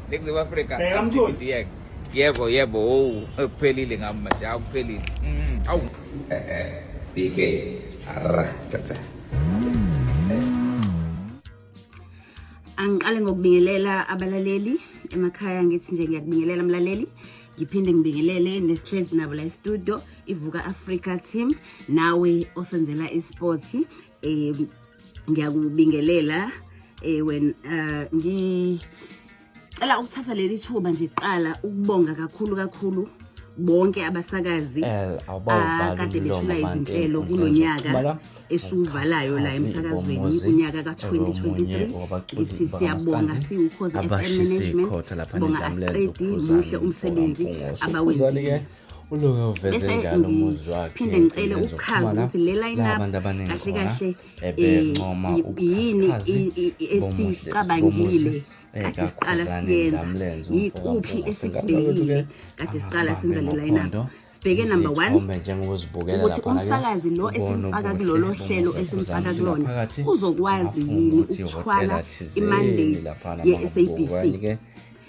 Ningizimu Afrika. Bheka Mtholi. Yebo. Yebo yebo, oh kuphelile ngami manje, awuphelile. Awu. BK. Arra, tata. Angiqale ngokubingelela abalaleli emakhaya, ngithi nje ngiyakubingelela mlaleli, ngiphinde ngibingelele nesihlezi nabo la e-studio iVuka Africa team, nawe osenzela isport, ngiyakubingelela. When ngicela ukuthatha leli thuba nje kuqala ukubonga kakhulu kakhulu bonke abasakazi Awubawubhala akade umlomo bethula abantu izinhlelo ey'nkundleni kulonyaka zokuxhumana esiwuvalayo la ngobukhazikhazi emsakazweni, bomuzi unyaka omunye ka-2023. wabaculi Ngithi siyabonga bakamaskandi siwukhozi FM abashisa management, ikhotha lapha sibonga nendlamlenze asiqedi, uKhuzani muhle umsebenzi mfokaMpungose. Ukhuzani-ke abawenzile. uloke uveze Bese njalo umuzi wakhe ngiphinde ngicele ey'nkundleni ukuchaza zokuxhumana ukuthi le la line-up abantu abaningi kahle khona kahle ebencoma yini ubukhazikhazi bomuhle bomuzi esicabangile kade siqala kaKhuzani siyenza, Ndlamlenze yikuphi umfokaMpungose. Ngane zakwethu-ke esikubhekile kade siqala angahambi senza le line-up. ngophondo Sibheke number 1 izithombe njengoba uzibukela ukuthi laphana-ke umsakazi lo ubone esimfaka ubuhle kulolo hlelo bomuzi esimfaka kaKhuzani kulona phakathi uzokwazi ungafunga yini ukuthi ukuthwala ihhotela thizeni imandate laphana mangabuka ye-SABC okanye-ke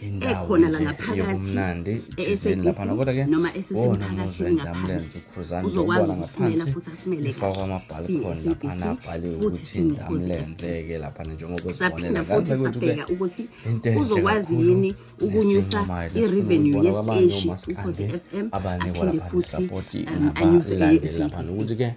indawo ekhona la nje ngaphakathi yobumnandi thizeni e-SABC laphana, kodwa-ke noma wona umuzi esesemphakathini wendlamlenze ngaphandle, uKhuzani nje uzokwazi ubona ukusimela ngaphansi futhi asimele ifakwe kahle ama-balcony siyi-SABC laphana abhaliwe futhi ukuthi siwukhozi FM. indlamlenze-ke laphana njengoba uzibonela. Saphinda Ngane futhi zakwethu-ke sabheka ukuthi into enhle uzokwazi kakhulu yini ukunyusa nesincomayo lesifuna i-revenue ukuyibona kwabanye yesiteshi omaskandi Ukhozi FM, abanikwa aphinde laphana futhi isapoti anyuse nabalandeli laphana eye-SABC. ukuthi-ke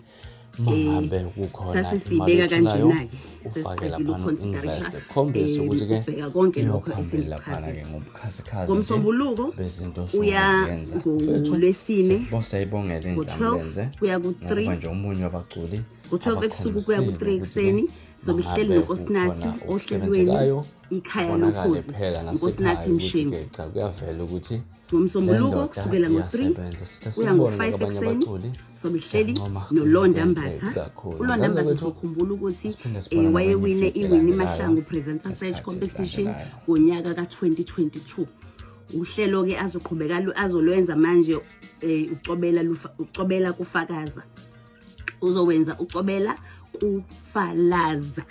mangabe kukhona imali Sasesiyibeka etholayo kanjena-ke ufake sesiqedile laphana uku-considerisha u-invest khombise ukuthi-ke ukubheka konke lokho iyophambili laphana-ke esikuchazile. ngobukhazikhazi nje Ngomsombuluko bezinto osuke uya uzenza. Mfethu ngolwesine siyayibongela ngo-12 indlamlenze kuya ku-3, ngokuba nje omunye wabaculi ngo-12 ebusuku kuya abakhombisile ku-3 ukuthi-ke ekuseni sobe sihleli mangabe noNkosinathi kukhona ohlelweni okusebenzekayo ikhaya kubonakale lokhozi, phela uNkosinathi nasekhaya ukuthi-ke Mshengu. cha kuyavela ukuthi le Ngomsombuluko ndoda kusukela ngo-3 iyasebenza. Sithe kuya sikubone ngo-5 nakwabanye ekuseni abaculi sobe sihleli siyancoma noLonda into enhle Mbatha. kakhulu. ULonda Ngane Mbatha zakwethu sokhumbula ukuthi siphinde sibonane kwenye wayewine ividiyo iWinnie elandelayo Mahlangu Presenter Search ngesikhathi Competition esilandelayo. ngonyaka ka-2022. Uhlelo-ke azoqhubeka azolwenza manje, ucobela ucobela kufakaza, uzowenza ucobela kufalaza.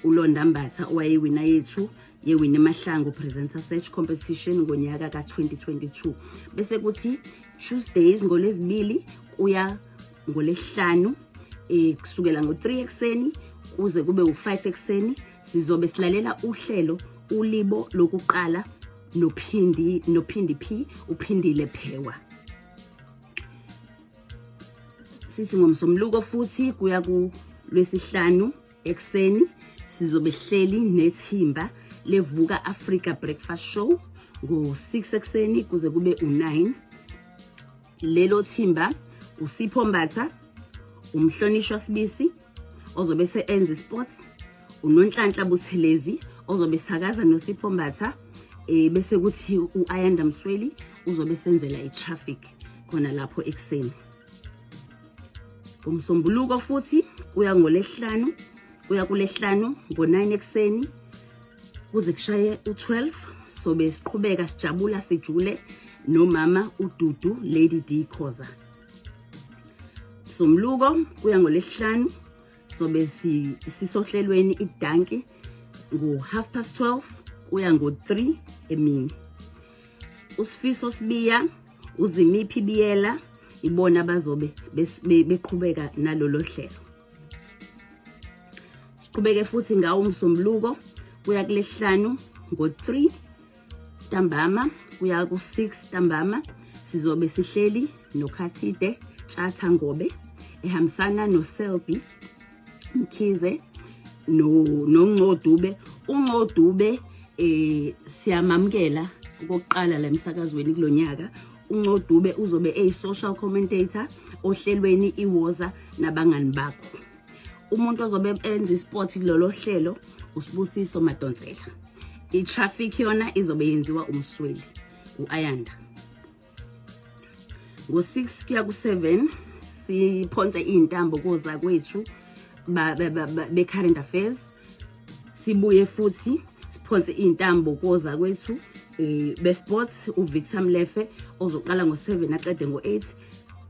uLonda Mbatha owayewina yethu yeWinnie Mahlangu Presenter Search Competition ngonyaka ka-2022. Bese kuthi Tuesdays ngolezibili kuya ngolesihlanu, kusukela ngo-3 ekuseni kuze kube u-5 ekuseni sizobe silalela uhlelo ulibo lokuqala nophindi nophindi P uphindile Phewa. Sithi ngomsombuluko futhi kuya ku lwesihlanu ekuseni sizobe sihleli nethimba levuka Africa Breakfast Show ngo-6 ekuseni kuze kube u-9. Lelo thimba uSipho Mbatha, umhlonishwa Sibisi ozobe se-enza sports, uNonhlanhla Buthelezi ozobe sakaza noSipho Mbatha, bese kuthi u-Ayanda Msweli uzobe senzela i-traffic khona lapho ekuseni. Ngomsombuluko futhi kuya ngolesihlanu kuya kulesihlanu ngo-9 ekuseni kuze kushaye u-12 sobe siqhubeka sijabula sijule nomama uDudu Lady D Khoza. Somluko kuya ngolesihlanu sobe sisohlelweni idanki ngo 12:30 kuya ngo-3 emini. uSifiso Sibiya, uZimiphi Biyela ibona bazobe beqhubeka nalolo hlelo. Siqhubeke futhi ngawo umsombuluko kuya kulesihlanu ngo-3 ntambama kuya ku-6 ntambama sizobe sihleli noKhathide Tshatha Ngobe ehambisana noSelby Mkhize no noNcodube. uNcodube siyamamukela okokuqala la emsakazweni kulonyaka. uNcodube uzobe eyi-social commentator ohlelweni iWoza nabangani bakho. Umuntu ozobe enza isport kulolo hlelo uSibusiso Madonsela. I-traffic yona izobe yenziwa umsweli u-Ayanda. Ngo-6 kuya ku-7 siphonse iy'ntambo koza kwethu be-current affairs, sibuye futhi siphonse iy'ntambo koza kwethu be-sports uVictor Mlefe ozoqala ngo-7 aqede ngo-8,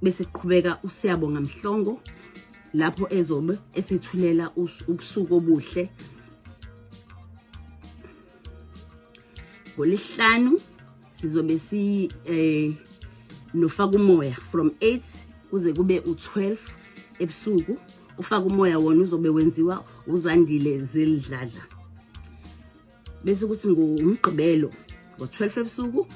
bese kuqhubeka uSiyabonga Mhlongo lapho ezobe esethulela ubusuku obuhle. Ngolesihlanu sizobe si nofaka umoya from 8 kuze kube u12 ebusuku. Ufaka umoya wona uzobe wenziwa uZandile Zildladla. Bese kuthi ngomgqibelo ngo-12 ebusuku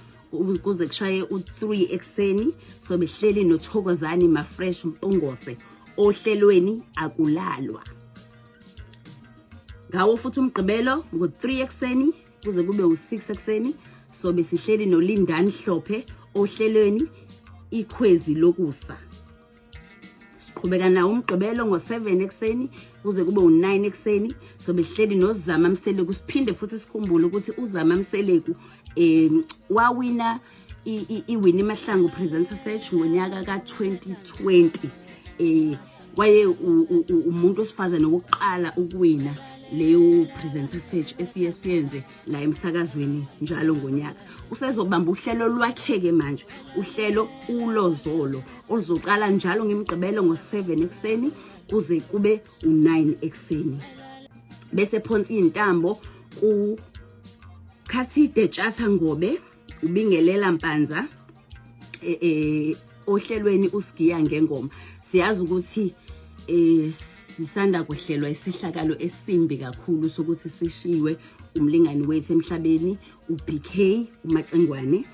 kuze kushaye u-3 ekuseni sobe hleli noThokozani Mafresh Mpungose ohlelweni Akulalwa. Ngawo futhi umgqibelo ngo-3 ekuseni kuze kube u-6 ekuseni sobe sihleli noLindani Hlophe ohlelweni Ikhwezi Lokusa. Siqhubeka nawo umgqibelo ngo-7 ekuseni kuze kube u-9 ekuseni sobe sihleli noZama Mseleku. Siphinde futhi sikhumbule ukuthi uZama Mseleku wawina iWinnie Mahlangu Presenter Search ngonyaka ka-2020. Waye umuntu wesifazane wokuqala ukuwina leyo presenter search esiye siyenze la emsakazweni njalo ngonyaka. Usezobamba uhlelo lwakhe-ke manje, uhlelo Ulozolo, oluzoqala njalo ngemigqibelo ngo-7 ekuseni kuze kube u-9 ekuseni. Bese phonsa iy'ntambo ku Khathide Tshatha Ngobe, ubingelela Mpanza ohlelweni Usigiya Ngengoma. Siyazi ukuthi sisanda kwehlelwa isehlakalo esimbi kakhulu sokuthi sishiwe umlingani wethu emhlabeni uBK uMacingwane.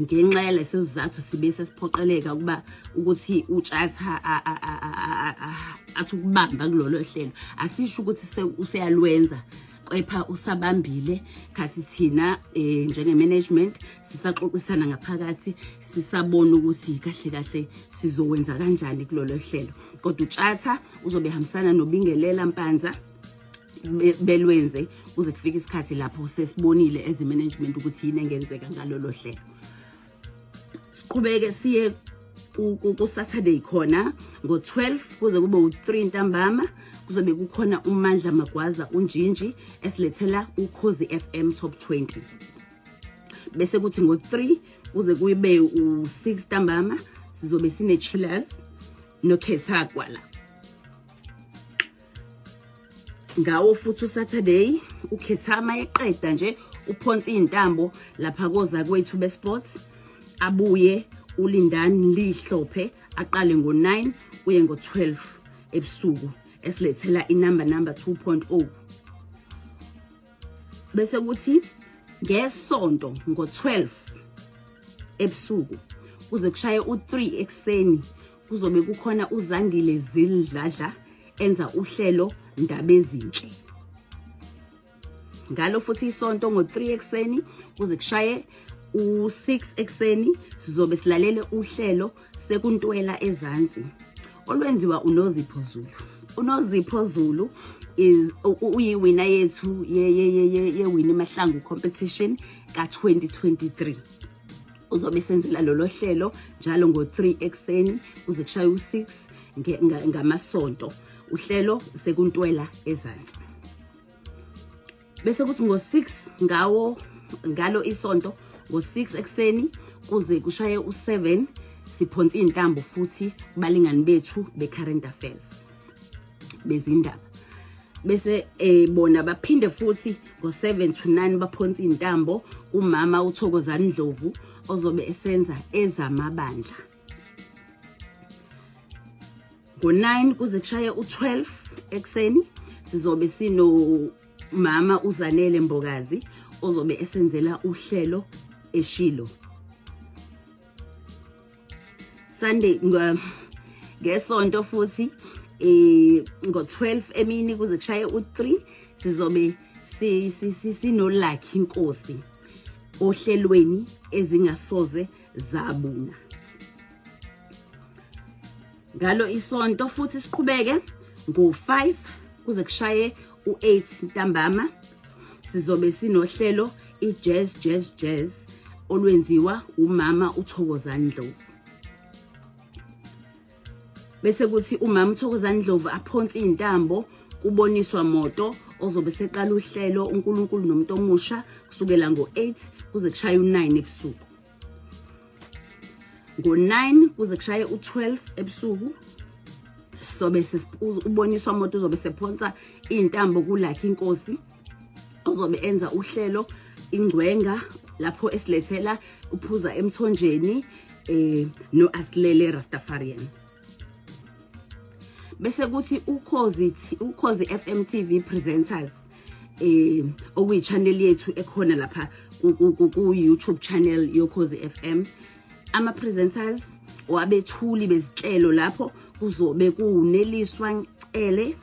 Ngenxa yaleso sizathu sibe sesiphoqeleka ukuba ukuthi uTshatha athi ukubamba kulolo hlelo. Asisho ukuthi useyalwenza, kepha usabambile khathi thina njenge management sisaxoxisana ngaphakathi, sisabona ukuthi kahle kahle sizowenza kanjani kulolo hlelo. Kodwa uTshatha uzobe ehambisana noBingelela Mpanza belwenze kuze kufike isikhathi lapho sesibonile as management ukuthi yini engenzeka ngalolo hlelo. Siqhubeke siye ku Saturday khona ngo-12 kuze kube u-3 ntambama kuzobe kukhona uMandla Magwaza uNjinji esilethela Ukhozi FM Top 20. Bese kuthi ngo-3 kuze kube u-6 ntambama sizobe sine Chillers noKhetha Kwala. Ngawo futhi uSaturday uKhethama eqeda nje uphonsa izintambo lapha koza kwethu besports, abuye uLindani Lihlophe aqale ngo-9 uye ngo-12 ebusuku esilethela inumber number 2.0. Bese kuthi ngesonto ngo-12 ebusuku kuze kushaye u-3 ekuseni kuzobe kukhona uZandile Zildladla enza uhlelo Ndaba Ezinhle. Ngalo futhi isonto ngo-3 ekuseni kuze kushaye u-6 ekuseni sizobe silalele uhlelo Sekuntwela Ezansi olwenziwa uNozipho Zulu. UNozipho Zulu is uyiwina yethu ye-Winnie Mahlangu competition ka-2023. Uzobe senzela lolo hlelo njalo ngo-3 ekuseni kuze kushaye u-6 ngamasonto, uhlelo Sekuntwela Ezansi. Bese kuthi ngo-6 ngawo ngalo isonto ngo-6 ekuseni kuze kushaye u-7 siphonsa iy'ntambo futhi kubalingani bethu be-current affairs, bezindaba. Bese bona baphinde futhi ngo-7 to 9 baphonsa iy'ntambo kumama uThokozani Ndlovu ozobe esenza ezamabandla. Ngo-9 kuze kushaye u-12 ekuseni sizobe sinomama uZanele Mbokazi ozobe esenzela uhlelo Eshilo. Sunday, ngesonto futhi ngo-12 emini kuze kushaye u-3 sizobe sino-Lucky Nkosi ohlelweni Ezingasoze Zabuna. Ngalo isonto futhi siqhubeke ngo-5 kuze kushaye u-8 ntambama sizobe sinohlelo i-Jazz Jazz Jazz olwenziwa umama uThokozani Ndlovu. Bese kuthi umama uThokozani Ndlovu aphonse iy'ntambo kuboniswa moto ozobe seqala uhlelo uNkulunkulu Nomuntu Omusha kusukela ngo-8 kuze kushaye u-9 ebusuku. Ngo-9 kuze kushaye u-12 ebusuku sobe uboniswa moto uzobe sephonsa iy'ntambo kuLucky Inkosi ozobe enza uhlelo Ingcwenga lapho esilethela uphuza emthonjeni no Asilele Rastafarian. Bese kuthi Ukhozi FM TV presenters, okuyi channel yethu ekhona lapha ku YouTube channel yoKhozi FM, ama presenters wabethuli bezinhlelo lapho kuzobe kuneliswa Cele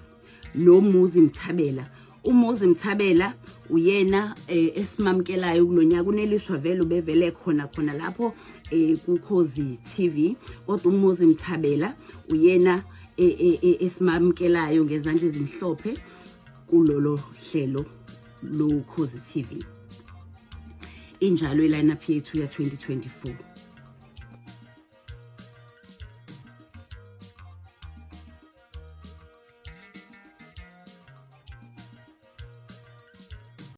noMuzi Mthabela. UMuzi Mthabela uyena esimamkelayo kulonyaka. Uneliswa vele ubevele khona khona lapho kuKhozi TV, kodwa uMuzi Mthabela uyena esimamkelayo ngezandla ezimhlophe kulolo hlelo loKhozi TV. Injalo i-lineup yethu ya 2024.